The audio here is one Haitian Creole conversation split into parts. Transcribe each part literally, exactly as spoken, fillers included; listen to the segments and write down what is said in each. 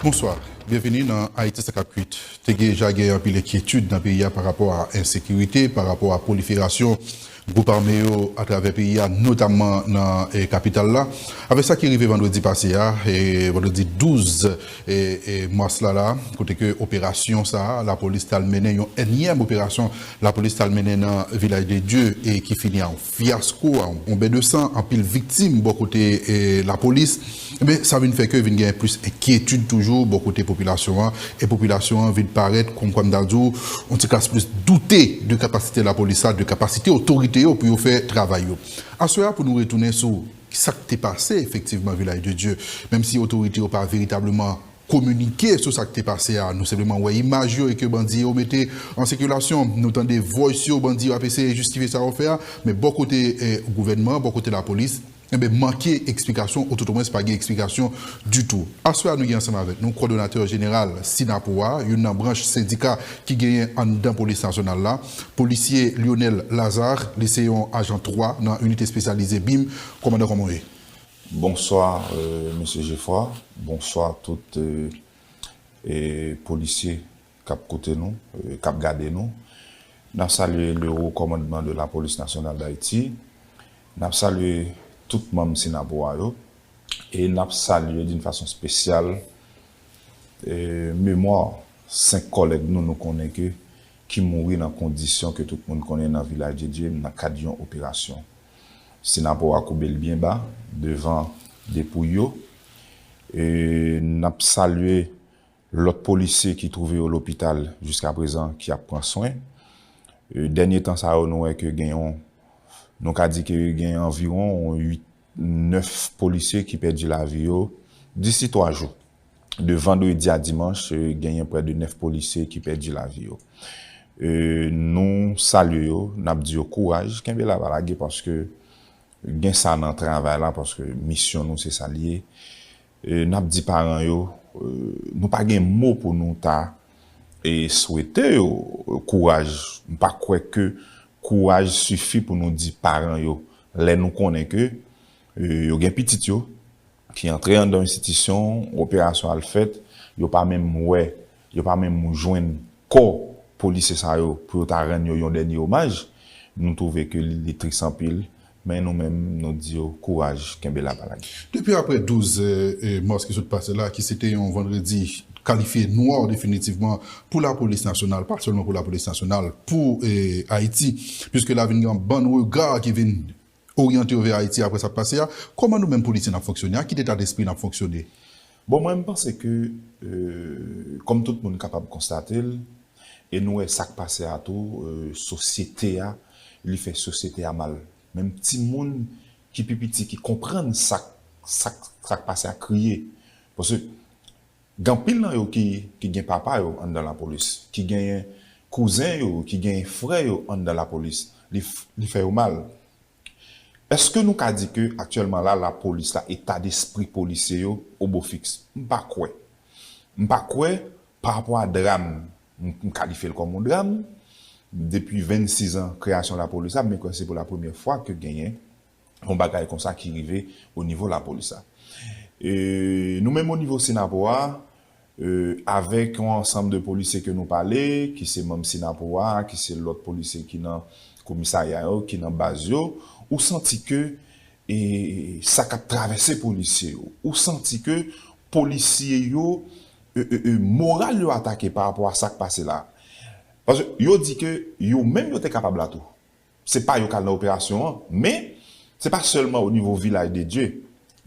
Bonswa, byenveni nan Ayiti san kap uit. Te deja gen anpil enkyetid nan peyi a pa rapò a ensekirite, pa rapò a pwoliferasyon gwoup ame yo atravè peyi a, notamman nan eh, kapital la. Avèk sa ki rive vandredi pase a, eh, vandredi douz eh, eh, mas la, la, kote ke operasyon sa a, lapolis t al mennen yon ènyèm operasyon, lapolis t al mennen nan Vilaj de Dye, e ki fini a yon fyasko, a yon, yon ben de san, anpil viktim bò kote eh, lapolis. Ebyen, sa vin fè ke vin gen plis enkyetid toujou bò kote popilasyon an, e popilasyon an vin parèt, kòm kwa m ta di w, yon ti kras plis doute de kapasite lapolis la, de kapasite otorite yo pou yo fè travay yo. Aswè a, pou nou retounen sou sa k te pase efektivman Vilaj de Dye, menm si otorite yo pa veritableman kominike sou sa k te pase a, nou senpleman wè imaj yo e ke bandi yo mete an sikilasyon. Nou tande voice yo, bandi yo ap eseye jistifye sa yo fè a, men bò kote eh, gouvènman, bò kote lapolis, enben, manke eksplikasyon, ou toutomwens pa gen eksplikasyon ditou. Aswè a, nou gen ansanm avèk nou kowòdonatè jeneral Synapoha, youn nan branch sendika ki genyen anndan polis nasyonal la, polisye Lionel Lazarre, li se yon ajan twa nan inite espesyalize bim. Kòmandan, kòman w ye? Bonswa, euh, mesye Geffroy. Bonswa tout euh, eh, polisye k ap koute nou, eh, k ap gade nou. N ap salye le wo kòmandman de la Police Nationale d'Haïti. N ap salye tout manm Synapoha yo. E n ap salye d'une façon spéciale eh, memwa senk kòlèg nou, nou konnen ke, ki mouri nan kondisyon ke tout moun konnen nan Vilaj de Dye, nan kad yon operasyon. Synapoha koube l byen ba devan depouy yo. E n ap salye lòt polisye ki twouve yo lopital jiskaprezan ki ap pran swen. E dènye tan sa yo, nou wè ke gen yon, nou ka di ke gen anviwon uit, nèf polisye ki pèdi lavi yo disi twa jou. De vandredi a dimanch, eh, genyen prè de nèf polisye ki pèdi lavi yo. Eh, nou salye yo, n ap di yo kouraj, kenbe la pa lage, paske gen sa nan travay la, paske misyon nou se sa l ye. Eh, n ap di paran yo, eh, nou pa gen mo pou nou ta eh, swete yo eh, kouraj. M pa kwè ke kouraj sifi pou nou di paran yo, lè nou konnen ke eh, yo gen pitit yo ki antre anndan yon enstitisyon, operasyon al fèt, yo pa menm wè, yo pa menm jwenn kò polisye sa yo pou yo ta rann yo yon dènye omaj, nou twouve ke li, li tris anpil, men nou menm, nou di yo kouraj, kenbe la pa lage. Depi aprè douz eh, eh, mas ki sot pase la, ki se te yon vandredi kalifye nwa definitivman pou lapolis nasyonal, pa sèlman pou lapolis nasyonal, pou eh, Ayiti, piske la vin gen yon bann rega ki vin oryante yo vè Ayiti apre sa k pase a. Kòman nou menm polisye n ap fonksyone? Ak ki eta despri n ap fonksyone? Bon, mwen, m panse ke, euh, kòm tout moun kapab konstate l, e nou wè sa k pase a tou, euh, sosyete a, li fè sosyete a mal. Menm timoun ki pi piti, ki konprann sa k, sa k, sa k pase a kriye. Paske gen anpil nan yo ki, ki gen papa yo anndan lapolis, ki genyen kouzen yo, ki genyen frè yo anndan lapolis. Li, f- li fè yo mal. Èske nou ka di ke aktyèlman la, lapolis la, eta despri polisye yo obo fiks? M pa kwè. M pa kwè, pa rapò a dram, m, m kalifye l kòm yon dram. Depi vennsis an kreyasyon lapolis la, m kwè se pou la premyè fwa ke genyen yon bagay konsa ki rive o nivo lapolis la. E nou menm o nivo Synapoha, e, avèk yon ansanm de polisye ke nou pale, ki se manm Synapoha, ki se lòt polisye ki nan komisarya yo, ki nan baz yo, ou santi ke e, sa k ap travèse polisye yo, ou santi ke polisye yo, e, e, e, moral yo atake pa rapò a sa k pase la. Paske yo di ke yo menm yo te kapab la tou. Se pa yo k al nan operasyon an, men se pa sèlman o nivo Vilaj de Dye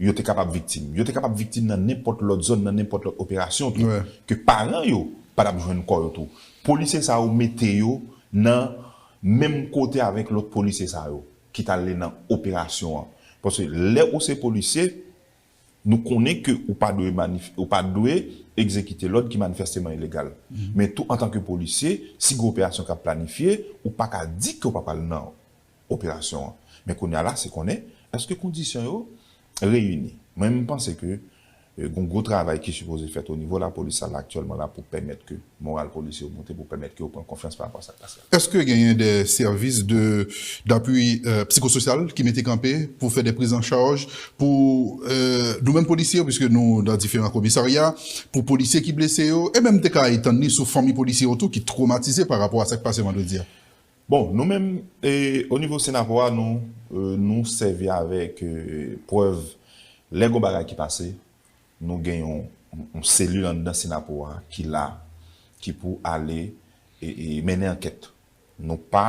yo te kapab viktim. Yo te kapab viktim nan nenpòt lòt zòn, nan nenpòt lòt operasyon tou, ke paran yo pa t ap jwenn kò yo tou. Polisye sa yo mete yo nan menm kote avèk lòt polisye sa yo ki t ale nan operasyon an. Paske lè ou se polisye, nou konnen ke ou pa dwe manif- ou pa dwe egzekite lòd ki manifèsteman ilegal. Men tou antanke polisye, si gen operasyon k ap planifye, ou pa ka di ke w pa pral nan operasyon an. Men kounye a la, se konnen, èske kondisyon yo reyini? Mwen, m panse ke E, gen yon gwo travay ki sipoze fèt o nivo lapolis la, la aktyèlman la pou pèmèt ke moral polisye yo monte, pou pèmèt ke yo pran konfyans pa rapò a sa k pase a. Èske genyen de sèvis de, dapui, euh, psikososyal ki mete kanpe pou fè de priz an chaj pou, euh, nou menm polisye yo, piske nou nan diferan komisarya, pou polisye ki blese yo, e menm te ka etann li sou fanmi polisye yo tou ki twomatize pa rapò a sa k pase vandredi a? Bon, nou menm, e, o nivo Synapoha, nou, e, nou sèvi avèk, e, prèv lè gon bagay ki pase, nou gen yon, yon selil anndan Synapoha ki la, ki pou ale e, e mennen ankèt. Nou pa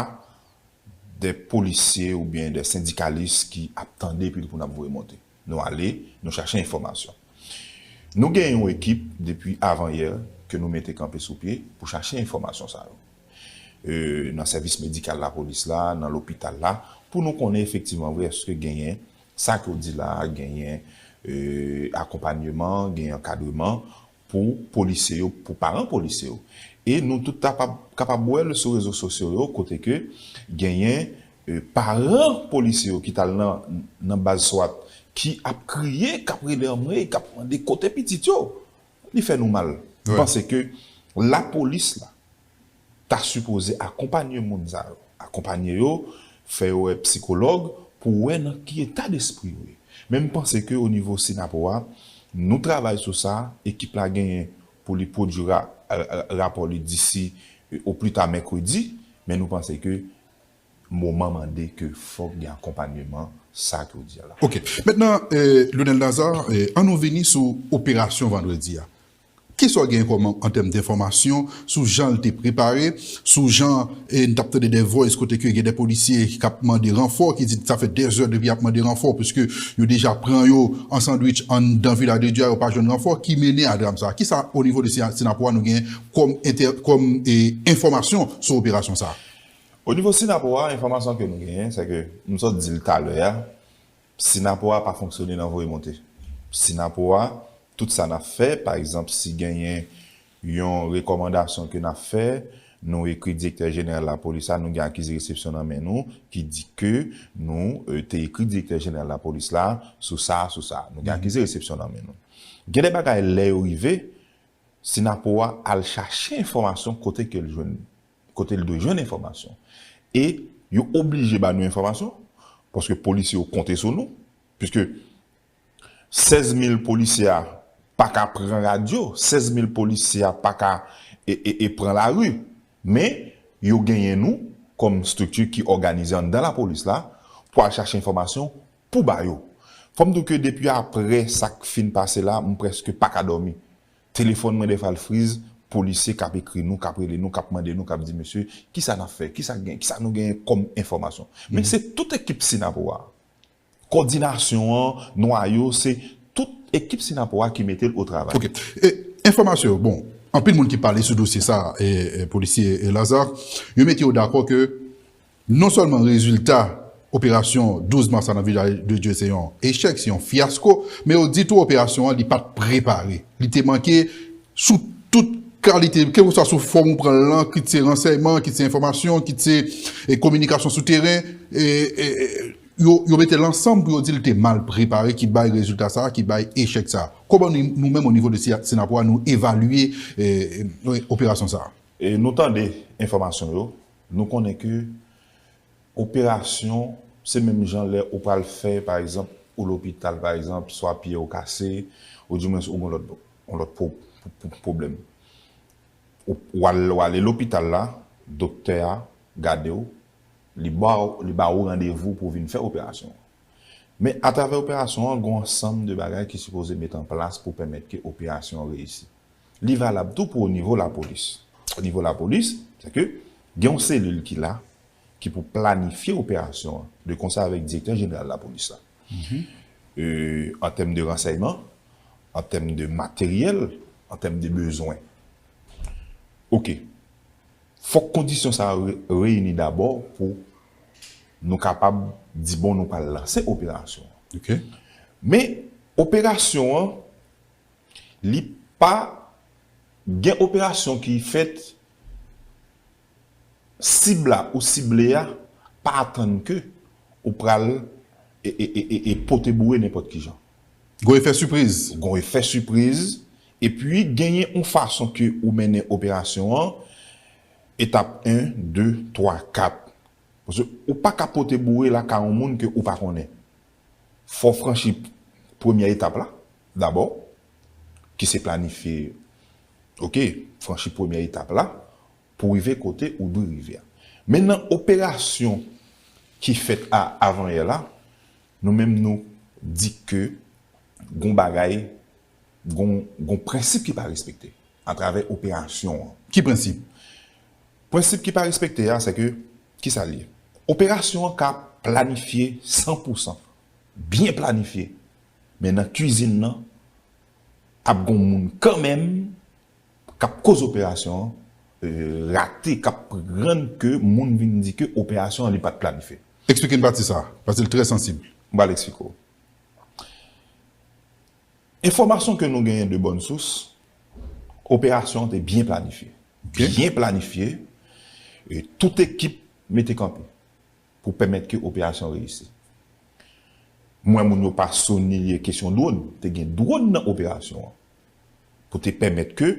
de polisye oubyen de sendikalis ki ap tande epi pou n ap voye monte. Nou ale, nou chache enfòmasyon. Nou gen yon ekip depi avanyè ke nou mete kanpe sou pye pou chache enfòmasyon sa yo. E, nan sèvis medikal lapolis la, nan lopital la, pou nou konnen efektivman vre èske genyen sa ke w di la, genyen, e, akonpanyeman, genyen ankadreman pou polisye yo, pou paran polisye yo. E nou tout kapab, kapab wè l sou rezo sosyo yo, kote ke genyen, e, paran polisye yo ki t al nan, nan baz swat, ki ap kriye, k ap rele anmwey, k ap mande kote pitit yo. Li fè nou mal. M panse ke lapolis la ta sipoze akonpanye moun sa yo. Akonpanye yo, fè yo wè psikològ pou wè nan ki eta despri yo ye. Men m panse ke o nivo Synapoha, nou travay sou sa, ekip la genyen pou li pwodui ra, ra, rapò li disi, e, o pli ta mèkredi, men nou panse ke moman mande ke fòk gen akonpanyeman sa ke w di a la. Ok. Mentnan, e, Lionel Lazarre, e, ann nou vini sou operasyon vandredi a. Kisa w gen kòm an tèm denfòmasyon sou jan l te prepare, sou jan, e, n t ap tande de voice kote ke gen de polisye k ap mande ranfò, ki di sa fè dèzè depi y ap mande ranfò, piske yo deja pran yo an sandwich anndan Vilaj de Dye a, yo pa jwenn ranfò, ki mennen a dram sa a? Kisa o nivo de Sina-, Synapoha nou gen kòm entè-, kòm, e, enfòmasyon sou operasyon sa a? O nivo Synapoha, enfòmasyon ke nou genyen, se ke m sot di l talè a, Synapoha pa fonksyone nan voye monte. Synapoha, tout sa n ap fè, pa egzanp, si genyen yon rekòmandasyon ke n ap fè, nou ekri direktè jeneral lapolis la, nou gen akize resepsyon nan men nou, ki di ke nou, e, te ekri direktè jeneral lapolis la sou sa, sou sa. Nou gen akize resepsyon nan men nou. Gen de bagay, lè yo rive, Synapoha al chache enfòmasyon kote ke l jwenn, kote l dwe jwenn enfòmasyon. E yo oblije ba nou enfòmasyon, paske polisye yo konte sou nou, piske sèz mil polisye a pa ka pran radyo, sèz mil polisye a pa ka e, e, e pran lari, men yo genyen nou kòm estrikti ki òganize anndan lapolis la pou al chache enfòmasyon pou ba yo. Fò m di w ke depi apre sa k fin pase la, m prèske pa ka dòmi. Telefòn mwen dèfwa l friz, polisye k ap ekri nou, k ap rele nou, k ap mande nou, k ap di, "Mesye, kisa n ap fè? Kisa gen, kisa nou genyen kòm enfòmasyon?" Men se tout ekip Synapoha. Kòdinasyon an, nwayo, se tout ekip Synapoha ki mete l o travay. Ok. E, enfòmasyon yo, bon, anpil moun ki pale sou dosye sa, e, e, polisye, e, Lazarre, yo mete yo dakò ke non sèlman rezilta operasyon douz mas la nan Vilaj de Dye se yon echèk, se yon fyasko, men yo di tou operasyon an, li pa t prepare. Li te manke sou tout kalite, kèlkeswa sou fòm ou pran l lan, kit se ransèyman, kit se enfòmasyon, kit se, e, kominikasyon sou teren, e, e, e, yo, yo mete l ansanm pou yo di l te mal prepare, ki bay rezilta sa a, ki bay echèk sa a. Kòman nou, nou menm, o nivo de Sina-, Synapoha, nou evalye, e, e, operasyon sa a? E nou tande enfòmasyon yo, nou konnen ke operasyon, se menm jan lè ou pral fè, pa egzanp, ou lopital, pa egzanp, swa pye w kase, oudimwens ou gen lòt, yon lòt pwo-, pwo-, pwoblèm. Ou, ou al, ou ale lopital la, doktè a gade w, li ba w, li ba ou randevou pou w vin fè operasyon an. Men atravè operasyon an, gen yon ansanm de bagay ki sipoze met an plas pou pèmèt ke operasyon an reyisi. Li valab tou pou o nivo lapolis. O nivo lapolis, se ke gen yon selil ki la, ki pou planifye operasyon an, de konsè avèk direktè jeneral lapolis la. E, an tèm de ransèyman, an tèm de materyèl, an tèm de bezwen. Ok. Fòk kondisyon sa yo re-, reyini dabò pou nou kapab di, bon, nou pral lanse operasyon an. Ok. Men, operasyon an, li pa gen operasyon ki fèt, sib la ou sible a pa atann ke ou pral e, e, e, e, e pote boure nenpòt ki jan. Gon efè sipriz. Gon efè sipriz. Epi, genyen yon fason ke ou mennen operasyon an, etap en, de, twa, kat. Paske ou pa ka pote boure lakay yon moun ke ou pa konnen. Fò w franchi premyè etap la, dabò, ki se planifye, oke, franchi premyè etap la, pou rive kote ou dwe rive a. Men nan operasyon ki fèt a, avanyè la, nou menm nou di ke gon bagay, gon, gon prensip ki pa respekte atravè operasyon an. Ki prensip? Prensip ki pa respekte a, se ke, ki sa l ye? Operasyon an ka planifye san pou san, byen planifye, men nan kwizin nan, ap gon moun kanmenm k ap koz operasyon an, e, rate, k ap rann ke moun vin di ke operasyon an li pa t planifye. Eksplike n pati sa a, paske l trè sansib. M pral eksplike w. Enfòmasyon ke nou genyen de bòn sous, operasyon an te byen planifye. Ok. Byen planifye, e tout ekip mete kanpe pou pèmèt ke operasyon reyisi. M wè moun yo pa sonilye kesyon dwòn. Te gen dwòn nan operasyon an pou te pèmèt ke,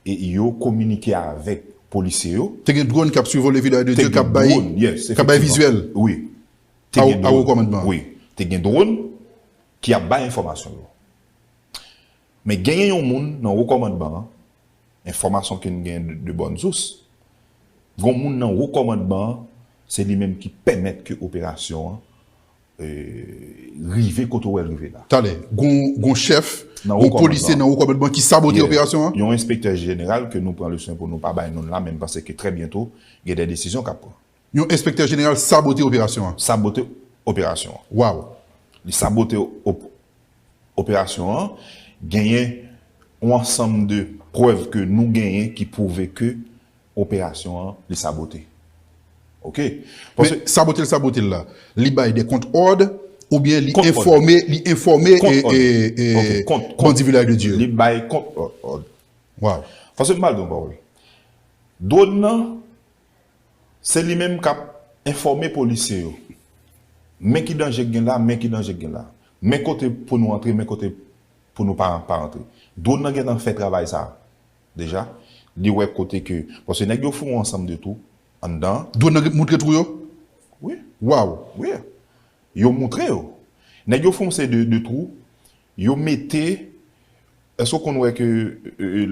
e, yo kominike avèk polisye yo. Te gen dwòn k ap sivole Vidal de Dieu, k ap bay, k ap bay vizyèl. Wi. Te gen dwòn. Wi. Te gen dwòn ki ap bay enfòmasyon yo. Men genyen yon moun nan wo kòmandman an, enfòmasyon ke n gen de, de bòn sous, gon moun nan wo kòmandman an, se li menm ki pèmèt ke operasyon an, e, rive kote w wè l rive la. Talè, gon, gon chèf, gon polisye nan wo kòmandman ki sabote operasyon an? Yon enspektè jeneral ke nou pran le swen pou nou pa bay non l la, men m panse ke trè byento, gen de desizyon k ap pran. Yon enspektè jeneral sabote operasyon an. Sabote operasyon an. Waw. Li sabote op-, operasyon an. Genyen yon ansanm de prèv ke nou genyen ki pwouve ke operasyon an, li sabote. Oke? Men sabote l, sabote l la, li bay de kont òd oubyen li enfòme, li enfòme, e, e, e, bandi Vilaj de Dye? Li bay kont òd. Waw. Paske m pral di yon pawòl. Dwòn nan, se li menm k ap enfòme polisye yo. Men ki danje k gen la, men ki danje k gen la. Men kote pou nou antre, men kote pou nou pa, pa antre. Dwòn nan gentan fè travay sa a deja. Li wè kote ke, paske nèg yo fè yon ansanm de twou anndan. Dwòn nan moutre twou yo? Wi. Waw. Wi. Yo moutre yo. Nèg yo fè yon seri de, de twou. Yo mete, èske w konn wè ke, e, e,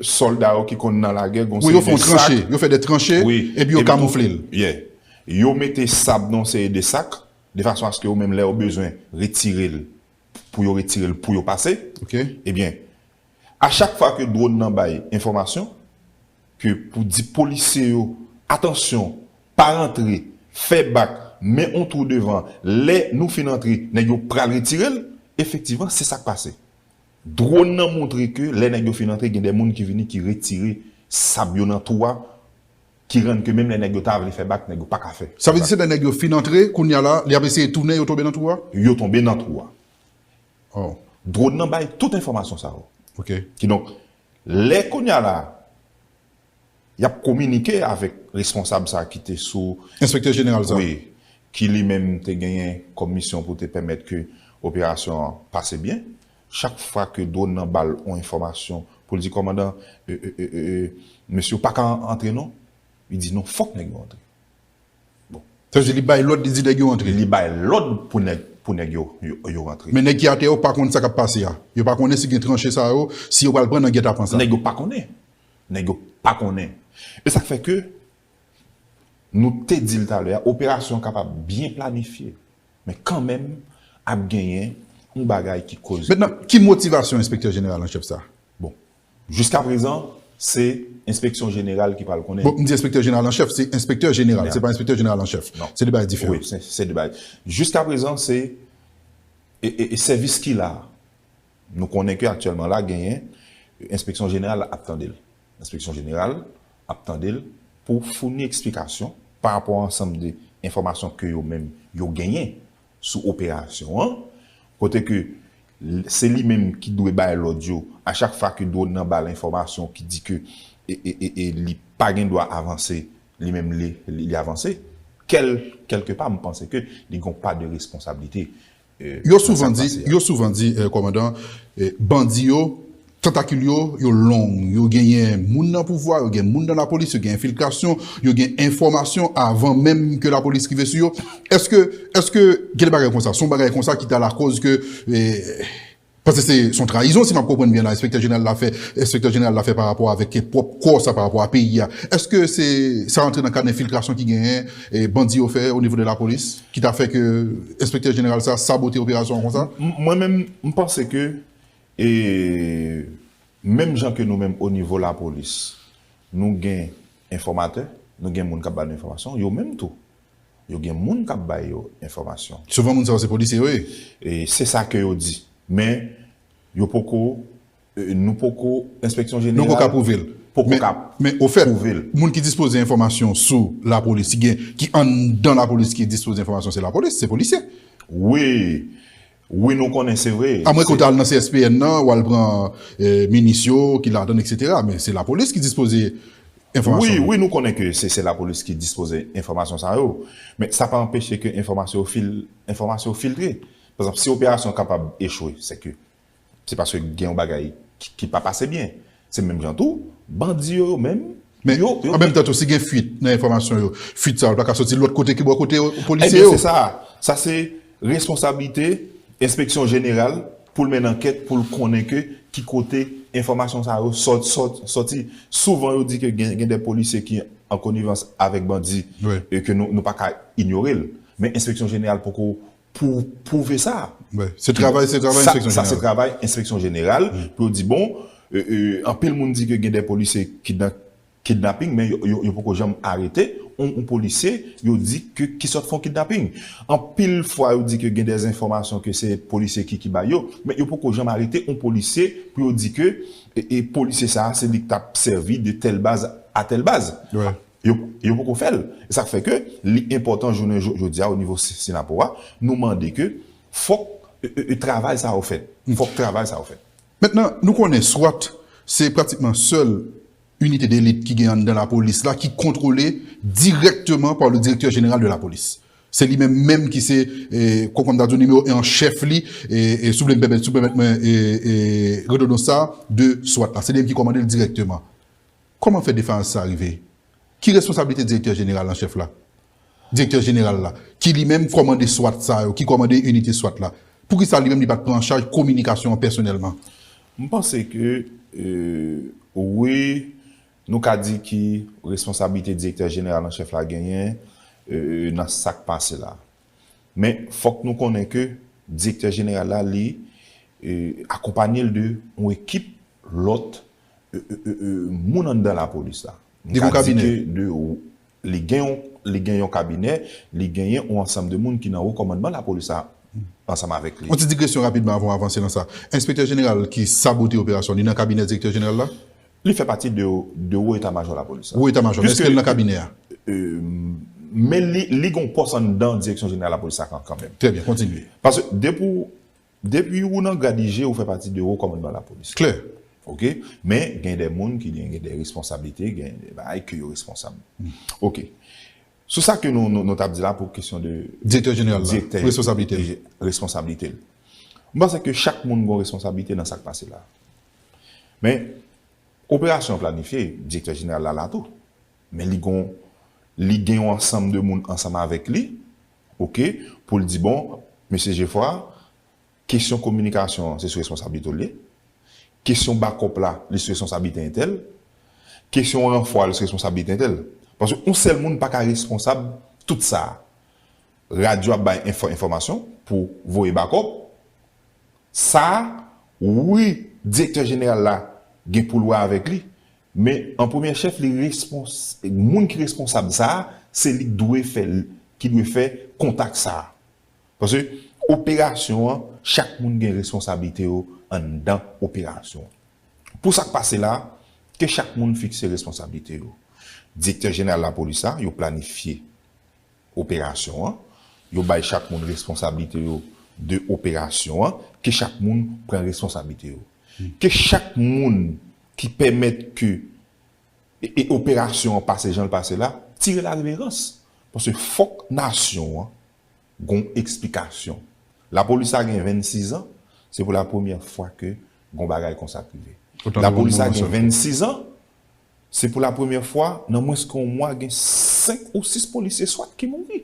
sòlda yo ki konn nan lagè, gon seri de sak. Wi, yo fè yon tranche, yo fè de tranche, epi yo kamoufle l. Yeah. Yo mete sab nan yon seri de sak, de fason aske yo menm lè yo bezwen retire l, pou yo retire l, pou yo pase. Oke. Ebyen, a chak fwa ke dwòn nan bay enfòmasyon, ke pou di polisye yo, atansyon, pa rantre, fè bak, men yon twou devan, lè nou fin antre, nèg yo pral retire l, efektivman, se sa k pase. Dwòn nan montre ke lè nèg yo fin antre, gen de moun ki vini ki retire sab yo nan twou a, ki rann ke menm lè nèg yo ta vle fè bak, nèg yo pa ka fè. Sa vle di se lè nèg yo fin antre, kounye a la, li ap eseye tounen, yo tonbe nan twou a? Yo tonbe nan twou a. Oh. Dwòn nan bay tout enfòmasyon sa yo. Oke. Kidonk, lè kounye a la, y ap kominike avèk responsab sa ki te sou... Enspektè jeneral sa. Wi, ki li menm te genyen kòm misyon pou te pèmèt ke operasyon an pase byen. Chak fwa ke dwòn nan ba l yon enfòmasyon pou l di, "Kòmandan, e, e, e, e, e, mesye yo pa ka antre non," li di, "Non, fòk nèg yo antre." Bon. Sa vle di li bay lòd, li di nèg yo antre. Li bay lòd pou nèg, pou nèg yo, yo, yo rantre. Men nèg ki atè yo pa konn sa k ap pase a. Yo pa konnen si gen tranche sa yo, si yo pral pran nan gètapan sa. Nèg yo pa konnen. Nèg yo pa konnen. E sa k fè ke nou te di l talè a, operasyon an kapab byen planifye, men kanmenm ap genyen yon bagay ki koz. Mentnan, ki motivasyon enspektè jeneral an chèf sa? Bon, jiskaprezan, se enspeksyon jeneral ki pral konnen. Bon, m di enspektè jeneral an chèf, se enspektè jeneral, se pa enspektè jeneral an chèf. Non. Se de bagay diferan. Wi, se, se de bagay. Jiskaprezan, se, e, e, e sèvis ki la a. Nou konnen ke aktyèlman la genyen, enspeksyon jeneral ap tande l. Enspeksyon jeneral ap tande l pou founi eksplikasyon pa rapò a ansanm de enfòmasyon ke yo menm yo genyen sou operasyon an, kote ke l-, se li menm ki dwe bay lòd yo a chak fwa ke dwòn nan ba l enfòmasyon ki di ke e, e, e, e li pa gen dwa avanse, li menm li, li, li avanse. Kèl-, kèlkepa, m panse ke li gen yon pa de responsablite. Yo souvan di, yo souvan di, eh, kòmandan, eh, bandi yo, tantakil yo, yo long. Yo genyen moun nan pouvwa, yo gen moun nan lapolis, yo gen enfiltrasyon, yo gen enfòmasyon avan menm ke lapolis rive sou yo. Èske, èske gen de bagay konsa? Se yon bagay konsa ki ta lakòz ke, eh, paske se, se yon trayizon, si m ap konprann byen la, enspektè jeneral la fè, enspektè jeneral la fè pa rapò avèk pwòp kò sa, pa rapò a peyi a. Èske se, sa rantre nan kad enfiltrasyon ki genyen, eh, bandi yo fè o nivo de lapolis, ki ta fè ke enspektè jeneral sa sabote operasyon an konsa? M-, mwen menm, m panse ke, e, menm jan ke nou menm o nivo lapolis, nou gen enfòmatè, nou gen moun k ap ba nou enfòmasyon, yo menm tou, yo gen moun k ap ba yo enfòmasyon. Souvan moun sa yo se polisye yo ye. E se sa ke yo di. Men, yo poko, e, nou poko, enspeksyon jeneral poko ka pwouve l. Poko ka pwouve l. Men, men ofèt, moun ki dispoze enfòmasyon sou lapolis, ki gen, ki anndan lapolis ki dispoze enfòmasyon, se lapolis, se polisye. Wi. Wi, nou konnen, se vre. Amwens ke w ta al nan C S P N nan, w al pran, eh, minis yo ki ladan, et cetera. Men se lapolis ki dispoze enfòmasyon. Wi, wi, nou konnen ke se, se lapolis ki dispoze enfòmasyon sa yo. Men sa pa anpeche ke enfòmasyon yo fil-, enfòmasyon yo filtre. Pa egzanp, si operasyon kapab echwe, se ke se paske gen yon bagay ki, ki pa pase byen. Se menm jan tou, bandi yo, yo menm, men yo, yo an menm tan tou, si gen fuit nan enfòmasyon yo, fuit sa yo pa ka soti lòt kote ki bò kote yo, polisye yo. Ebyen, se sa. Sa se responsablite enspeksyon jeneral pou l mennen ankèt, pou l konnen ke ki kote enfòmasyon sa yo sòt, sòt, sòti. Souvan, yo di ke gen, gen de polisye ki an konivans avèk bandi, e ke nou, nou pa ka inyore l. Men enspeksyon jeneral poko pou pwouve sa. Wi, se travay, se travay enspeksyon jeneral. Sa, sa se travay enspeksyon jeneral pou yo di, bon, e, e, anpil moun di ke gen de polisye kidna-, kidnaping, men yo, yo, yo poko janm arete yon, yon polisye, yo di ke ki sot fè yon kidnaping. Anpil fwa, yo di ke gen de enfòmasyon ke se polisye ki, ki bay yo, men yo poko janm arete yon polisye pou yo di ke, e, e, polisye sa a, se li k t ap sèvi de tèl baz a tèl baz. Wi. Yo, yo poko fè l. E sa k fè ke li enpòtan jounen jo-, jodi a o nivo si-, Synapoha, nou mande ke fòk, e, e, e, travay sa yo fèt. Fòk travay sa yo fèt. Mentnan, nou konnen swat se pratikman sèl inite delit ki gen anndan lapolis la ki kontwole dirèkteman pa le directeur général de la police. Se li menm menm ki se, eh, kòm, kòm ta di, nimewo en an chèf li, e, e, si w vle m pèmèt, si w pèmèt mwen, e, e, redondans sa, de swat la. Se li menm ki kòmande l dirèkteman. Kòman fè defayans sa rive? Ki responsablite direktè jeneral an chèf la? Direktè jeneral la, ki li menm kòmande swat sa yo, ki kòmande inite swat la. Poukisa li menm li pa t pran an chaj kominikasyon an pèsonèlman? M panse ke, e, wi, nou ka di ki responsablite direktè jeneral an chèf la genyen, e, nan sa k pase la. Men, fòk nou konnen ke direktè jeneral la, li, e, akonpanye l de yon ekip lòt, e, e, e, e, moun anndan lapolis la. M ka di ke de, li gen yon, li gen yon kabinè, li genyen yon ansanm de moun ki nan wo kòmandman lapolis la ansanm avèk li. Yon ti digresyon rapidman avan w avanse nan sa. Enspektè jeneral ki sabote operasyon, li nan kabinè direktè jeneral la? Li fè pati de, de wo eta majò lapolis la. Wo eta majò, men èske l nan kabinè a? E, men li, li gen yon pòs anndan direksyon jeneral lapolis la kan, kanmenm. Trè byen, kontinye. Paske depi w, depi w nan grad I G, ou fè pati de wo kòmandman lapolis. Klè. Oke? Men gen de moun ki gen, gen de responsablite, gen de bagay ke yo responsab. Oke. Sou sa ke nou, nou, nou t ap di la pou kesyon de direktè jeneral la, direktè, responsablite l. Responsablite l. M panse ke chak moun gen responsablite nan sa k pase la. Men, operasyon an planifye, direktè jeneral la la tou. Men li gon, li gen yon ansanm de moun ansanm avèk li, oke, pou l di, bon, mesye Jefwa, kesyon kominikasyon an, se sou responsablite w li ye. Kesyon bakòp la, li sou responsablite entèl. Kesyon ranfò a, li sou responsablite entèl. Paske yon sèl moun pa ka responsab tout sa. Radyo ap bay enfò-, enfòmasyon pou voye bakòp. Sa, wi, direktè jeneral la gen pou l wè avèk li, men an premye chèf, li respons-, moun ki responsab sa, se li k dwe fè, ki dwe fè kontak sa. Paske operasyon an, chak moun gen responsablite yo anndan operasyon an. Pou sa k pase la, ke chak moun fikse responsablite yo. Direktè jeneral lapolis la, yo planifye operasyon an, yo bay chak moun responsablite yo de operasyon an, ke chak moun pran responsablite yo. Ke chak moun ki pèmèt ke e, e operasyon an pase jan l pase la, tire lareverans. Paske fòk nasyon an gon eksplikasyon. Lapolis la gen vennsis an, se pou la premyè fwa ke gon bagay konsa k rive. Lapolis la gen vennsis an, se pou la premyè fwa, nan mwens ke yon mwa, gen senk ou sis polisye swat ki mouri.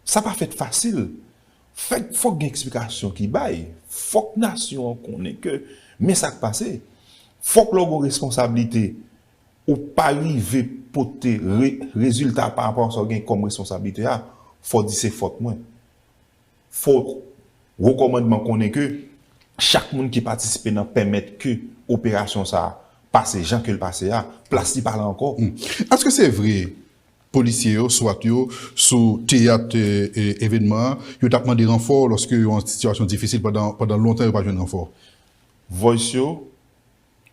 Sa pa fèt fasil. Fèk, fòk gen eksplikasyon ki bay. Fòk nasyon an konnen ke men sa k pase. Fòk lè w gen responsablite, ou pa rive pote re, rezilta pa rapò a sa w gen kòm responsablite a, fò w di se fòt mwen. Fò wo kòmandman konnen ke chak moun ki patisipe nan pèmèt ke operasyon sa a pase jan ke l pase a, plas li pa la ankò. Èske se vre polisye yo, swat yo, sou teyat e, e, evènman an, yo t ap mande ranfò lòske yo an sitiyasyon difisil pandan, pandan lontan yo pa jwenn ranfò? Voice yo,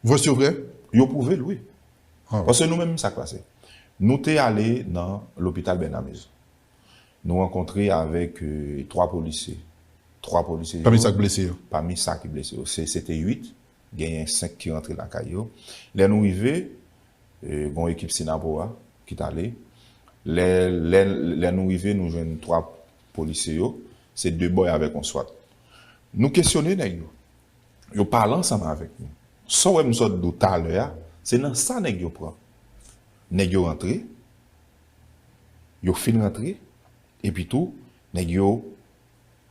Voice yo vre? Yo pwouve l, wi. Paske nou menm, sa k pase? Nou te ale nan lopital Bènamez. Nou rankontre avèk e, twa polisye. Twa polisye. Pami sa k blese yo? Pami sa ki blese yo. Se, se te uit, genyen senk ki rantre lakay yo. Lè nou rive, e, gon ekip Sinapowa ki t ale. Lè, lè, lè nou rive, nou jwenn twa polisye yo. Se de bòy avèk yon swat. Nou kesyone nèg yo. Yo pale ansanm avèk nou. Sa w wè m sot di w talè a, se nan sa nèg yo pran. Nèg yo rantre, yo fin rantre, epi tou, nèg yo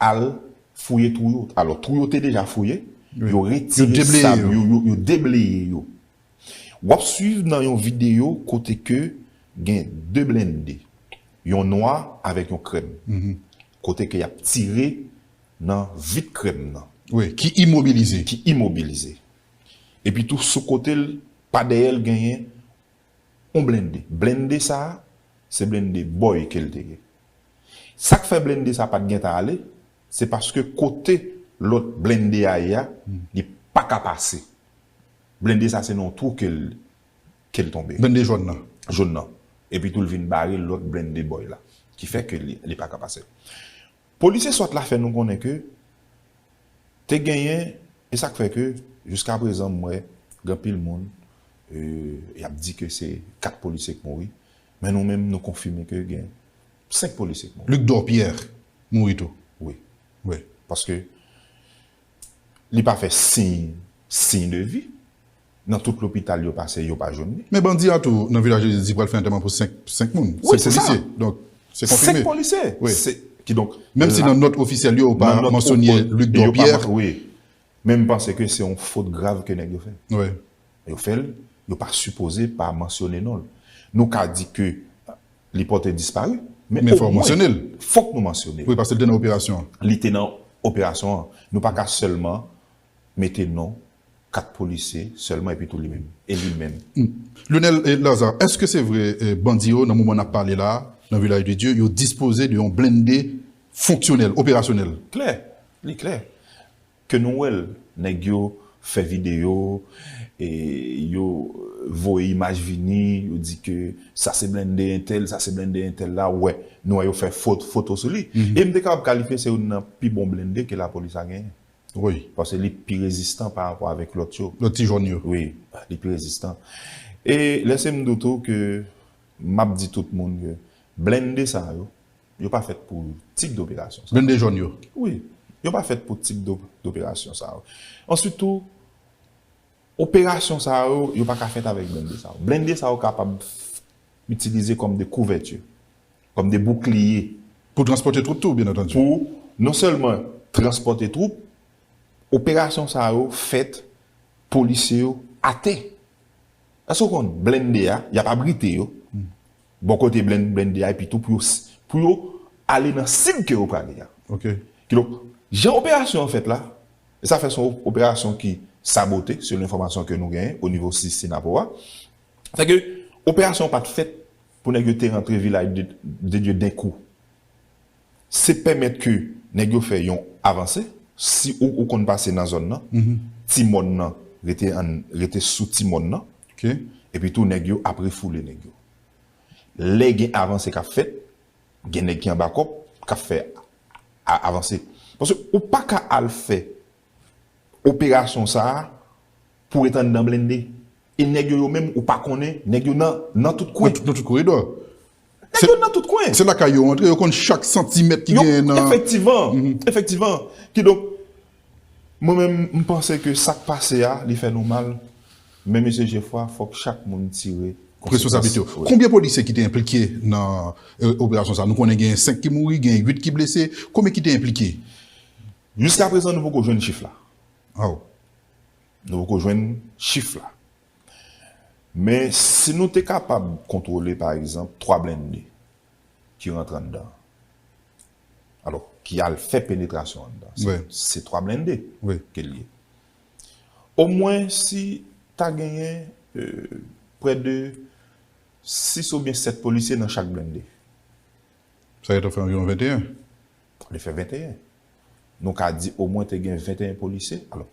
al fouye twou yo. Alò, twou yo te deja fouye, yo retire sab yo, yo, yo debleye yo. W ap swiv nan yon videyo kote ke gen de blende, yon nwa avèk yon krèm. Kote ke y ap tire nan vit krèm nan. Wi, ki imobilize. Ki imobilize. Epi tou sou kote l, pa dèyè l genyen yon blende. Blende sa a, se blende bòy ke l te ye. Sa k fè blende sa a pa t gentan ale, se paske kote lòt blende a ye a, li pa ka pase. Blende sa se nan yon twou ke l, ke l tonbe. Blende jòn nan. Jòn nan. Epi tou l vin bare lòt blende bòy la. Ki fè ke li, li pa ka pase. Polisye swat la fè nou konnen ke te genyen, e sa k fè ke jiska prezan m wè gen anpil moun e, y ap di ke se kat polisye k mouri, men nou menm nou konfime ke gen senk polisye k mouri. Luc Dorpierre mouri tou. Wi. Wi. Paske li pa fè siy, siy de vi. Nan tout lopital yo pase, yo pa jwenn li. Men bandi a tou, nan Vilaj de Dye, di pral fè antèman pou senk, senk moun. Wi, se sa. Donk, se konfime. Senk polisye. Wi. Se, kidonk, Menm si nan nòt ofisyèl yo, yo pa mansyone Luc Dorpierre. Wi. Men m panse ke se yon fot grav ke nèg yo fè. Wi. Yo fè l, yo pa sipoze pa mansyone non l. Nou ka di ke li pòte dispari, men Men fò w mansyone l. Fòk nou mansyone l. Wi, paske l te nan operasyon an. Li te nan operasyon an. Nou pa ka sèlman mete non kat polisye sèlman epi tou li menm. E li menm. Lionel e Lazarre, èske se vre e, bandi yo, nan moman n ap pale la, nan Vilaj de Dye, yo dispoze de yon blende fonksyonèl, operasyonèl? Klè, li klè. Ke nou wè l, nèg yo fè videyo, e yo voye imaj vini, yo di ke sa se blende entèl, sa se blende entèl la, wè, nou wè yo fè fot, foto sou li. E m te kapab kalifye se youn nan pi bon blende ke lapolis la genyen. Wi. Paske li pi rezistan pa rapò avèk lòt yo. Lòt ti jòn yo. Wi, li pi rezistan. E lèse m di w tou ke m ap di tout moun ke blende sa yo, yo pa fèt pou tip doperasyon sa. Blende jòn yo. Wi, yo pa fèt pou tip do, doperasyon sa yo. Answit tou, operasyon sa yo, yo pa ka fèt avèk blende sa yo. Blende sa yo kapab itilize kòm de kouvèti, kòm de boukliye. Pou transpòte twoup tou, byen antandi. Pou non sèlman transpòte twoup, operasyon sa yo fèt, polisye yo atè. Èske w konn blende a, y ap abrite yo, bò kote blen, blende a, epi tou pou yo, pou yo ale nan sib ke yo prale a. Ok. Kidonk, jan operasyon an fèt la, e sa fè se yon operasyon ki sabote, selon enfòmasyon ke nou genyen o nivo si, Sinapowa. Sèke operasyon an pa t fèt pou nèg yo te rantre Vilaj de, de Dye denkou. Se pèmèt ke nèg yo fè yon avanse, si ou, ou konn pase nan zòn nan, ti mòn nan rete, an, rete sou ti mòn nan, Ok. epi tou nèg yo ap refoule nèg yo. Lè gen avanse k ap fèt, gen nèg ki anba kòb k ap fè a, avanse. Paske ou pa ka al fè operasyon sa a pou ret anndan blende. E nèg yo, yo menm, ou pa konnen, nèg yo nan, nan tout kwen. Nan tout koridò. Nèg yo nan tout kwen. Se lakay yo antre, yo konn chak santimèt ki genyen nan. Efektivman, efektivman. Kidonk, mwen menm, m panse ke sa k pase a, li fè nou mal. Men mesye Jefwa, fòk chak moun tire responsablite yo. Konbyen polisye ki te enplike nan e, operasyon sa? Nou konnen gen senk ki mouri, gen uit ki blese. Konbyen ki te enplike? Jiska prezan, nou poko jwenn chif la. Aw. Nou poko jwenn chif la. Men si nou te kapab kontwole, pa egzanp, twa blende ki rantre anndan, alò, ki al fè penetrasyon anndan, se twa blende ke l ye. Omwen si ta genyen prè de sis oubyen sèt polisye nan chak blende. Sa gentan fè anviwon venteyen. Li fè venteyen. Nou ka di omwen te gen venteyen polisye. Alò,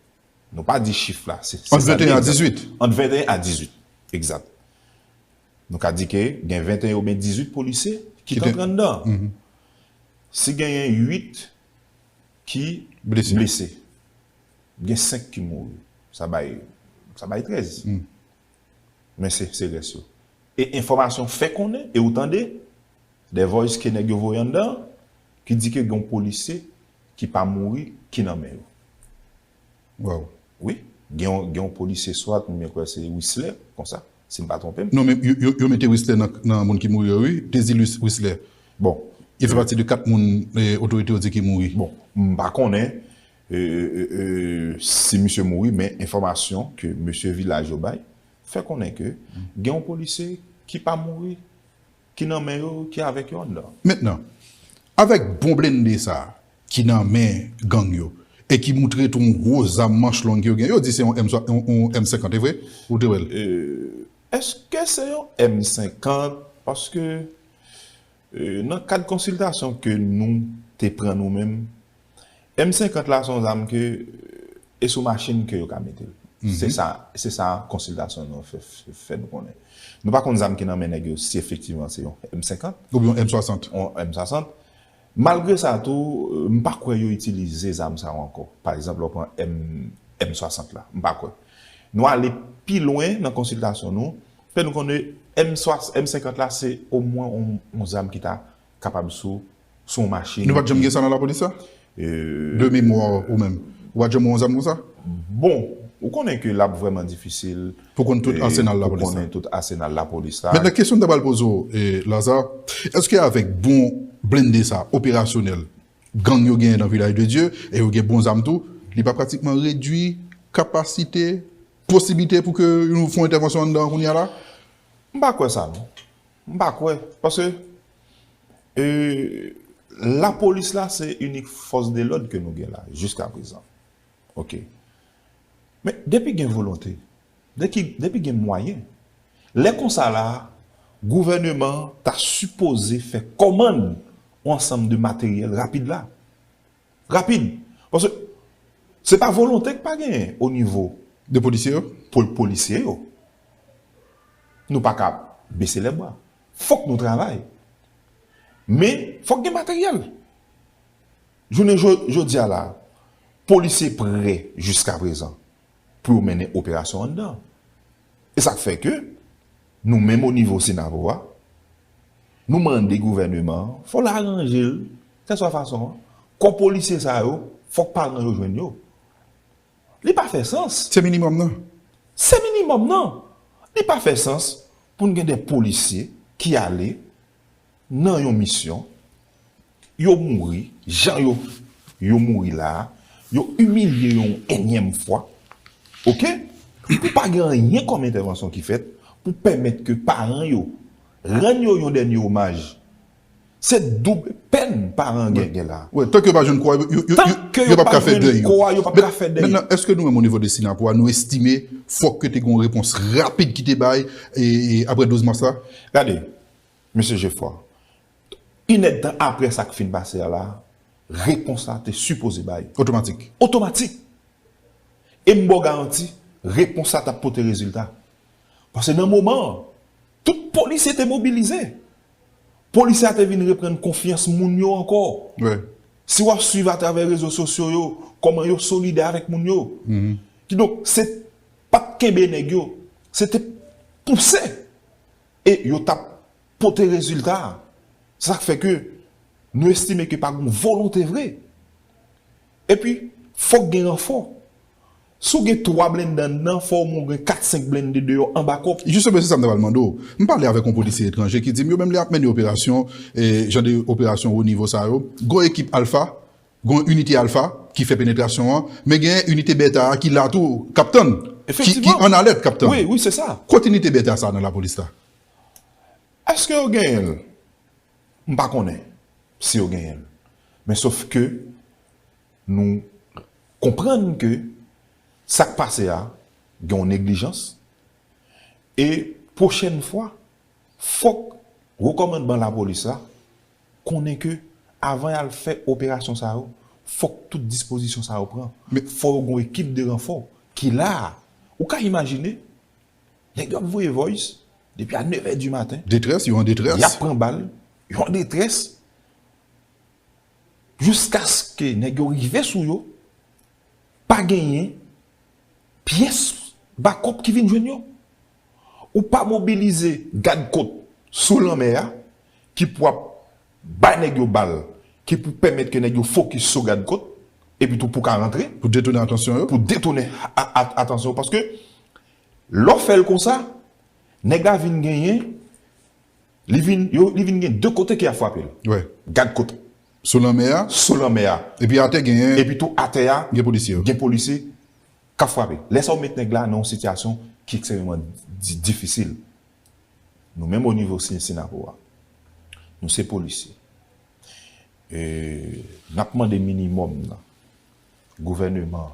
nou pa di chif la. Se, se Ant venteyen a dizuit. Ant venteyen a dizuit. Egzat. Nou ka di ke gen venteyen oubyen dizuit polisye ki t antre anndan. Si genyen uit ki blese, gen senk ki mouri. Sa bay, sa bay trèz. Men se, se rès yo. E enfòmasyon fè konnen, e ou tande, de voice ke nèg yo voye anndan, ki di ke gen yon polisye ki pa mouri, ki nan men yo. Waw. Wi, gen yon, gen yon polisye swat, mwen kwè se Wisler, konsa, si m pa twonpe m. Non, men yo, yo, yo mete Wisler nan, nan moun ki mouri yo, wi. Dezilus Wisler. Bon. Li fè pati de kat moun e, otorite yo di ki mouri. Bon, m pa konnen e, e, e, e, si misye mouri, men enfòmasyon ke mesye vilaj yo bay, fè konnen ke gen yon polisye ki pa mouri, ki nan men yo, ki avèk yo anndan. Mentnan, avèk bon blende sa ki nan men gang yo, e ki moutre tou yon gwo zam manch long yo gen, yo di se yon M, yon, yon M senkant, e vre? Ou te wè l? Èske se yon M senkant? Paske e, nan kad konsiltasyon ke nou te pran nou menm, M senkant la se yon zam ke e sou machin ke yo ka mete l. Se sa, se sa konsiltasyon nou fè, fè, fè nou konnen. Nou pa konn zam ki nan men nèg yo, si efektivman se yon M senkant. Oubyen yon M swasant. Yon M swasant. Malgre sa tou, e, m pa kwè yo itilize zam sa yo ankò. Pa egzanp, lè w pran M, M swasant la, m pa kwè. Nou ale pi lwen nan konsiltasyon nou, fè nou konnen M swasant, M senkant la se omwen yon, yon zam ki ta kapab sou, sou yon machin. Nou pa t janm gen sa nan lapolis la? De memwa ou menm, ou pa t janm wè yon zam konsa? Bon, ou konnen ke l ap vrèman difisil pou konn tout asenal lapolis la. Pou konnen tout asenal lapolis la. Mentnan, kesyon m ta pral poze w, e, Lazarre, èske avèk bon blende sa, operasyonèl, gang yo genyen nan Vilaj de Dye, e yo gen bon zam tou, li pa pratikman redui kapasite, posiblite pou ke nou fè yon entèvansyon anndan an kounye a la? M pa kwè sa, non. M pa kwè. Paske e, lapolis la, se inik fòs de lòd ke nou gen la, jiska prezan. Oke. Men, depi gen volonte, depi, depi gen mwayen, lè konsa la, gouvèneman an ta sipoze fè kòmann yon ansanm de materyèl rapid la. Rapid. Paske se pa volonte k pa genyen o nivo de polisye yo. Pou polisye yo. Nou pa ka bese lè bra. Fòk nou travay. Men, fòk gen materyèl. Jounen jo-, jodi a la, polisye prè jiska prezan pou yo mennen operasyon anndan. E sa k fè ke nou menm o nivo Senavo a, nou mande gouvèneman an, fò l aranje l, kèlswa fason an, kò polisye sa yo, fòk paran yo jwenn yo. Li pa fè sans. Se minimòm nan. Se minimòm nan. Li pa fè sans pou n gen de polisye ki ale nan yon misyon, yo mouri, jan yo, yo mouri la a, yo imilye yo yon enyèm fwa, oke? Pou pa gen anyen kòm entèvansyon ki fèt pou pèmèt ke paran yo rann yo yon dènye omaj. Se doub pèn paran gen, gen la. Wi, tank yo pa jwenn kwa, yo, yo, yo p ap ka fè dèy yo. Kwa, yo p ap ka fè dèy. Mentnan, èske nou menm o nivo de Synapoha, nou estime fòk ke te gen yon repons rapid ki te bay e, e, apre douz mas la? Gade, mesye Jefwa, inèdtan apre sa k fin pase a la, repons la te sipoze bay. Otomatik. Otomatik. E m ba w garanti, repons la t ap pote rezilta. Paske nan moman an, tout polisye te mobilize. Polisye a te vin reprann konfyans moun yo ankò. Wi. Si w ap swiv atravè rezo sosyo yo, kòman yo solidè avèk moun yo. Kidonk, se pa t kenbe nèg yo, se te pouse. E yo t ap pote rezilta. Se sa k fè ke nou estime ke pa gen volonte vre. Epi, fòk gen ranfò. Si w gen twa blende anndan, fò w gen kat, senk blende deyò an bakòp. Jisteman, se sa m ta pral mande w. M pale avèk yon polisye etranje ki di m yo menm lè y ap mennen operasyon, e, jan de operasyon wo nivo sa yo, gen yon ekip Alpha, gen yon inite Alpha ki fè penetrasyon an, men gen inite Beta a ki la tou, k ap tann, ki, ki Efektivman. An alèt, k ap tann. Wi, wi, se sa. Kote inite Beta sa nan lapolis la? Èske yo genyen l? M pa konnen si yo genyen l. Men sof ke nou konprann ke sa k pase a gen yon neglijans. E pwochèn fwa, fòk wo kòmandman lapolis la konnen ke avan y al fè operasyon sa yo, fòk tout dispozisyon sa yo pran. Men fò yo gen yon ekip de ranfò ki la a. Ou ka imajine, nèg yo ap voye voice depi a nèv è di maten. Detrès, yo an detrès. Y ap pran bal, yo an detrès. Jiskaske nèg yo rive sou yo, pa genyen pyès bakòp ki vin jwenn yo. Ou pa mobilize gad kot sou lanmè a ki pou ap bay nèg yo bal, ki pou pèmèt ke nèg yo fokis sou gad kot, epi tou pou ka rantre. Pou detounen atansyon yo. Pou detounen a, a, atansyon yo. Paske lè w fè l konsa, nèg la vin genyen, li vin, yo, li vin gen de kote ki ap frape l. Wi. Gad kot. Sou lanmè a. Sou lanmè a. Epi atè genyen. Epi tou atè a. Gen polisye yo. Gen polisye k ap frape. Lè sa w met nèg la nan yon sitiyasyon ki ekstrèmeman di-, difisil. Nou menm o nivo Sin-, Sinapo a, nou se polisye. E, n ap mande minimòm nan. Gouvèneman,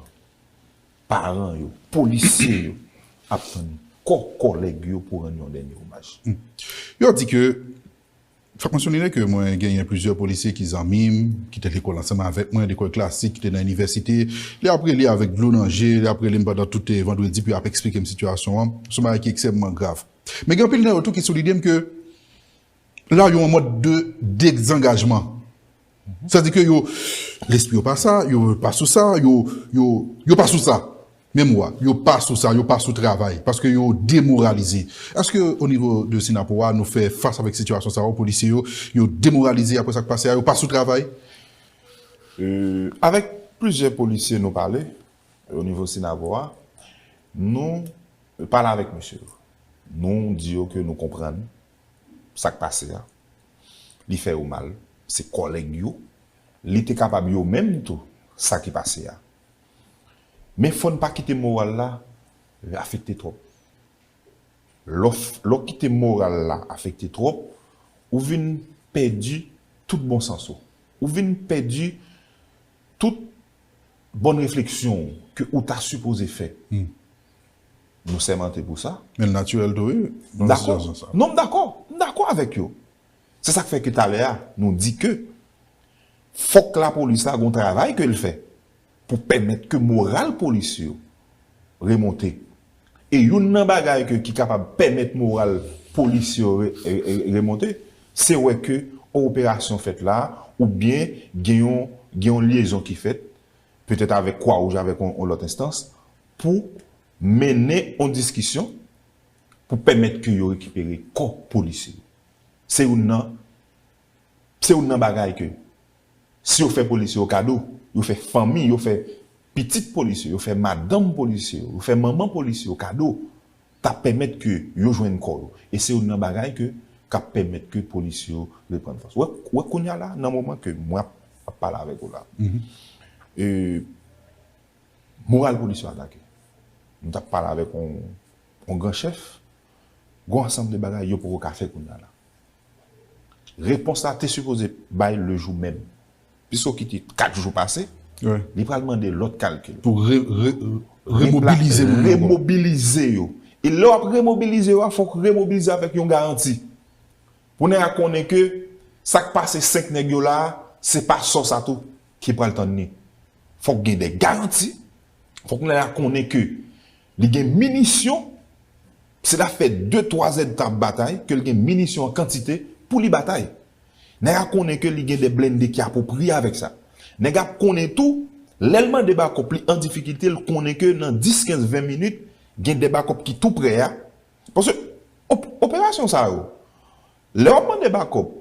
paran yo, polisye yo ap tann kò kòlèg yo pou rann yon dènye omaj. Hmm. Yo di ke, fòk mansyone ke mwen genyen plizyè polisye ki zanmi m, ki te lekòl ansanm avèk mwen, lekòl klasik, ki te nan inivèsite. Lè y ap rele avèk dlo nan je, lè y ap rele m pandan tout, eh, vandredi, pou y ap eksplike m sitiyasyon an. Se yon bagay ki ekstrèmman grav. Men gen anpil nan yo tou ki sou lide m ke la, yo an mòd de dezangajman. Sa di ke yo, lespri yo pa sa, yo pa sou sa, yo, yo, yo pa sou sa. Menm mo a, yo pa sou sa, yo pa sou travay, paske yo demoralize. Èske o nivo de Sinapo a, nou fè fas avèk sitiyasyon sa yo, polisye yo, yo demoralize apre sa k pase a, yo pa sou travay? Euh, avèk plizyè polisye nou pale, o nivo Sinapo a, nou pale avèk mesye yo. Nou di yo ke nou konprann sa k pase a. Li fè yo mal. Se kòlèg yo. Li te kapab yo menm tou, sa ki pase a. Men fò n pa kite moral la afekte twòp. Lè w f-, lè w kite moral la afekte twòp, ou vin pèdi tout bon sans ou. Ou vin pèdi tout bòn refleksyon ke ou ta sipoze fè. Hmm. Nou sèmante pou sa. Men l natirèl tou, wi, nan sitiyasyon sa. Non, m dakò. M dakò avèk yo. Se sa k fè ke talè a, nou di ke fòk lapolis la gon travay ke l fè pou pèmèt ke moral polis yo remonte. E youn nan bagay ke, ki kapab pèmèt moral polis yo re-, re-, re-, remonte, se wè ke yon operasyon fèt la, oubyen gen yon, gen yon lyezon ki fèt, petèt avèk Kwa Wouj, avèk yon, yon lòt enstans, pou mennen yon diskisyon, pou pèmèt ke yo rekipere kò polisye yo. Se youn nan, se youn nan bagay ke, si yo fè polisye yo kado, yo fè fanmi, yo fè pitit polisye, yo fè madanm polisye yo, yo fè manman polisye yo kado, t ap pèmèt ke yo jwenn kò yo. E se youn nan bagay ke, k ap pèmèt ke polisye yo reprann fòs. Wè, wè kounye a la, nan moman ke mwen ap, ap pale avèk ou la. Mhm. E, moral polisye yo atake. Nou t ap pale avèk yon, yon gran chèf, gon ansanm de bagay yo poko ka fè kounye a la. Repons la te sipoze bay le jou menm. Piske w kite kat jou pase, wi, li pral mande lòt kalkil. Pou re-, re-, remobilize moun yo ankò. Remobilize yo. E lè w ap remobilize yo a, fòk w remobilize avèk yon garanti. Pou nèg la konnen ke sa k pase senk nèg yo la a, se pa sò sa tou ki pral tann li. Fòk gen de garanti. Fòk nèg la konnen ke li gen minisyon. Si l ap fè de, twa zèdtan ap batay, ke l gen minisyon an kantite pou li batay. Nèg la konnen ke li gen de blende ki apwopriye avèk sa. Nèg la ap konnen tou, lè l mande bakòp, li an difikilte, l konnen ke nan dis, kenz, ven minit, gen de bakòp ki tou prè a. Paske op-, operasyon sa yo, lè w ap mande bakòp,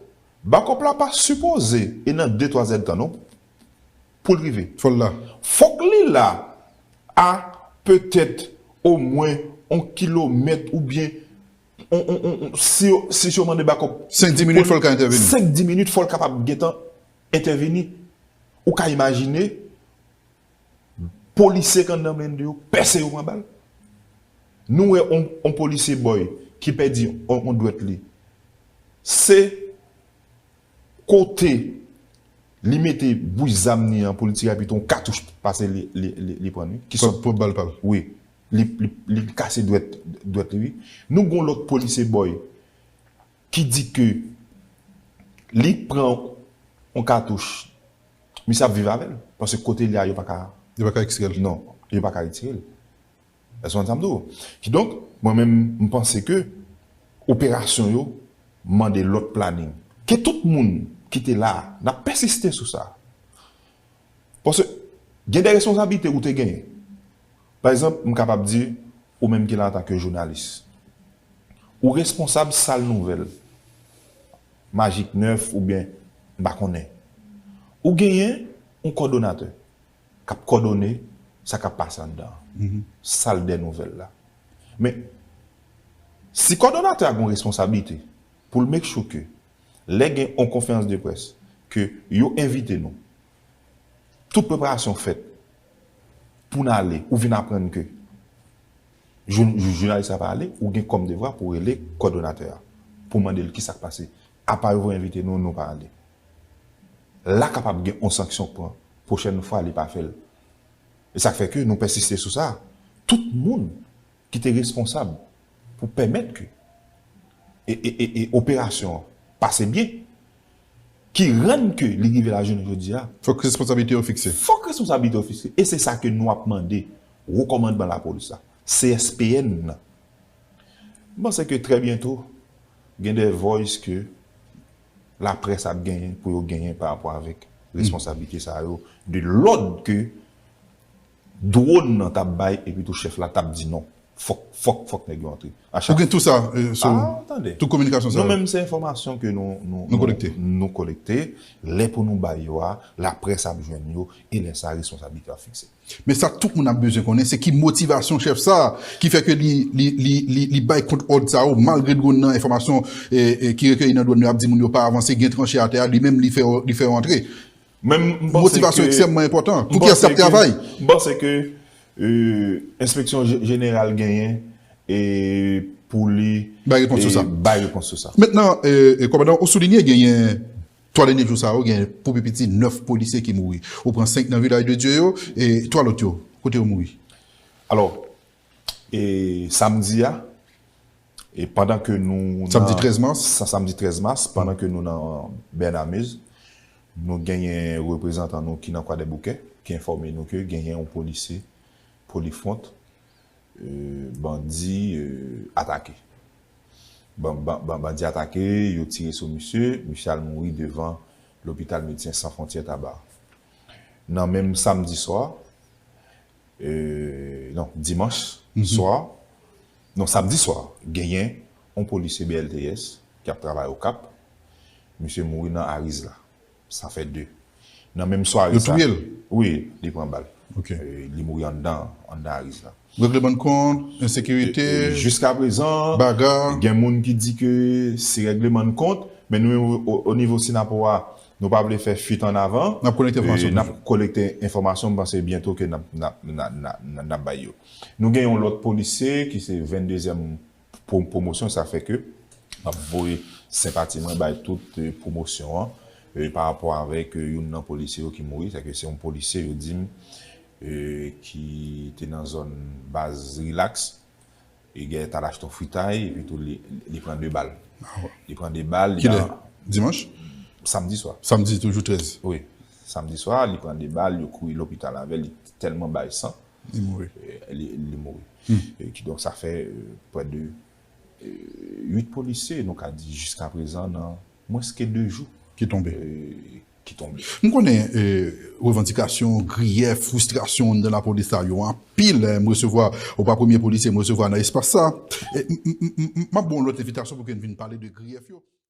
Bakòp la pa sipoze e nan de twa zèdtan non pou l rive. Fò l la. Fòk li la a petèt omwen yon kilomèt oubyen on, on, on, on, si, yo- si yo mande bakòp Senk, dis minit, fò l ka entèveni. Senk, dis minit, fò l kapab gentan entèveni. Ou ka imajine polisye k anndan blende yo pèse yo pran bal. Nou wè on, on polisye bòy ki pèdi on, on dwèt li. Se kote li mete bouch zam ni an pou li tire epi tou on katouch pase li, li, li, li pran li. Ki Pwòp bal pa l. Wi. Li, li, li kase dwèt, dwèt li wi. Nou gon lòt polisye bòy ki di ke li pran on katouch, misye ap viv avè l. Paske kote li a yo pa ka. Yo pa ka ekstwè l. Non, yo pa ka retire l. Èske w konn sa m di w? Kidonk, mwen menm, m panse ke operasyon yo mande lòt planning. Ke tout moun ki te la a, n ap pèsiste sou sa. Paske gen de responsablite ou te genyen. Pa egzanp, m kapab di, ou menm ki la antanke jounalis, ou responsab sal nouvèl, Magik nèf oubyen m pa konnen. Ou genyen yon kòdonatè k ap kòdone sa k ap pase anndan an. Sal dè nouvèl la. Men, si kòdonatè a gen yon responsablite pou l make sure ke lè gen yon konferans de près, ke yo envite nou, tout preparasyon fèt pou n ale, ou vin aprann ke jou- jou- jounalis la pa ale, ou gen kòm devwa pou rele kòdonatè a, pou mande l kisa k pase. Apa yo voye envite nou, nou pa ale. La kapab gen yon sanksyon k pran. Pwochèn fwa, li pa fè l. E sa k fè ke nou pèsiste sou sa. Tout moun ki te responsab pou pèmèt ke e, e, e, e operasyon an pase byen, ki rann ke li rive la jounen jodi a, Fòk responsablite yo fikse. Fòk responsablite yo fikse. E se sa ke nou ap mande wo kòmandman lapolis la, C S P N nan. M panse ke trè byento, gen de voice ke laprès ap genyen pou yo genyen pa rapò avèk responsablite sa yo, de lòd ke dwòn nan t ap bay, epi tou chèf la t ap di non. Fòk, fòk, fòk nèg yo antre. A Ou gen tou sa, euh, sou Ah, tande. Tout kominikasyon sa. Nou menm se enfòmasyon ke nou, nou, Nou kolekte. Nou, nou kolekte. Lè pou nou bay yo a, laprès ap jwenn yo, e lè sa a, responsablite ap fikse. Men sa tout moun ap bezwen konnen, se ki motivasyon chèf sa a ki fè ke li, li, li, li, li bay kont òd sa yo, malgre dwòn nan enfòmasyon e, e, ki rekeyi nan dwòn yo ap di moun yo pa avanse, gen tranche atè a, li menm li fè, li fè yo antre. Men m panse Motivasyon ke- ekstrèmman enpòtan. m Pou kiyès k ap panse ke- travay? M panse ke euh, enspeksyon je- jeneral genyen e pou li Bay repons sou e sa. Bay repons sou sa. Mentnan, e, e, kòmandan, ou soulinye genyen twa dènye jou sa yo, gen pou pi piti nèf polisye ki mouri. Ou pran senk nan Vilaj de Dye yo, e twa lòt yo, kote yo mouri? Alò, e samdi a, e pandan ke nou nan- Samdi trèz mas? Sa- Samdi trèz mas, pandan ke nou nan Bernamez, nou genyen reprezantan nou ki nan Kwadèboukè, ki enfòme nou ke genyen yon polisye Polifront, euh, bandi euh, atake. Ban- ban- ban- Bandi atake, yo tire sou misye, misye al mouri devan lopital Medsen San Fwontyè Taba. Nan menm samdi swa, euh, non, dimanch swa, non, samdi swa, genyen yon polisye B L T S ki ap travay Okap, misye mouri nan Ariz la. Sa fè de. Nan menm sware Yo sa. Touye l? Wi, li pran bal. Ok. Euh, li mouri anndan, anndan Ariz la. Règleman de kont, ensekirite, Jiska prezan, baga. Gen moun ki di ke se règleman de kont, men nou menm o, o, o nivo Synapoha, nou pa vle fè fuit an avan. N ap kolekte enfòmasyon Euh, N ap toujou. Kolekte enfòmasyon, m panse byento ke n ap, n ap, n ap, n ap, n ap bay yo. Nou gen yon lòt polisye ki se venndezyèm pwo- pwomosyon, sa fè ke m ap voye senpati mwen bay tout euh, pwomosyon an euh, pa rapò avèk euh, youn nan polisye yo ki mouri, sa ke se yon polisye yo di m euh, ki te nan zòn baz Relax, e gen t al achte yon fritay, epi tou li, li pran de bal. Li pran de bal, li Kilè? nan- Dimanch? Samdi swa. Samdi, toujou trèz. Wi, samdi swa, li pran de bal, yo kouri lopital avè l, li tèlman bay san, Li mouri. euh, li, li mouri. E kidonk sa fè euh, prè de euh, uit polisye, nou ka di jiska prezan nan mwens ke de jou Ki tonbe. euh, ki tonbe. M konnen euh, revandikasyon, griyèf, fristrasyon anndan lapolis la yo anpil. Eh, m resevwa, ou pa premye polisye m resevwa nan espas sa. Eh, m- m- m- m- M ap ba w lòt envitasyon pou ke n vin pale de griyèf yo.